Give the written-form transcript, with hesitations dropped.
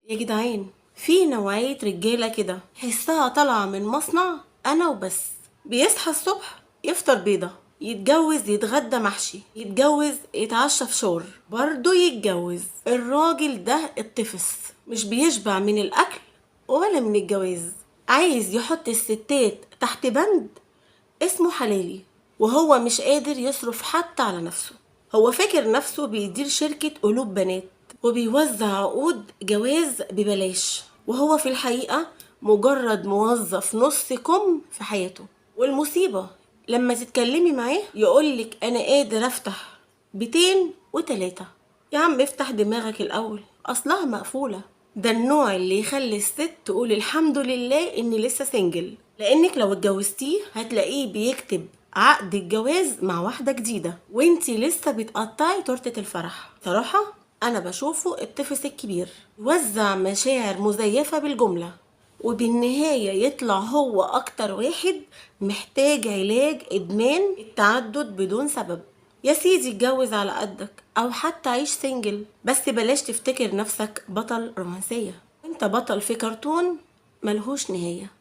يا جدعان، في نوعية رجالة كده حسها طالعة من مصنع أنا وبس. بيصحى الصبح يفطر بيضة، يتجوز يتغدى محشي، يتجوز يتعشى فشار، برضه يتجوز. الراجل ده الطفس، مش بيشبع من الأكل ولا من الجواز. عايز يحط الستات تحت بند اسمه حلالي، وهو مش قادر يصرف حتى على نفسه. هو فاكر نفسه بيدير شركة قلوب بنات وبيوزع عقود جواز ببلاش، وهو في الحقيقة مجرد موظف نص كم في حياته. والمصيبة لما تتكلمي معاه يقولك أنا قادر أفتح بيتين وتلاتة. يا عم افتح دماغك الأول، أصلها مقفولة. ده النوع اللي يخلي الست تقول الحمد لله إني لسه single، لأنك لو اتجوزتيه هتلاقيه بيكتب عقد الجواز مع واحدة جديدة وانتي لسه بتقطعي تورتة الفرح. صراحة أنا بشوفه الطفس الكبير، يوزع مشاعر مزيفة بالجملة، وبالنهاية يطلع هو أكتر واحد محتاج علاج إدمان التعدد بدون سبب. يا سيدي اتجوز على قدك أو حتى عيش single، بس بلاش تفتكر نفسك بطل رومانسية، انت بطل في كرتون ملهوش نهاية.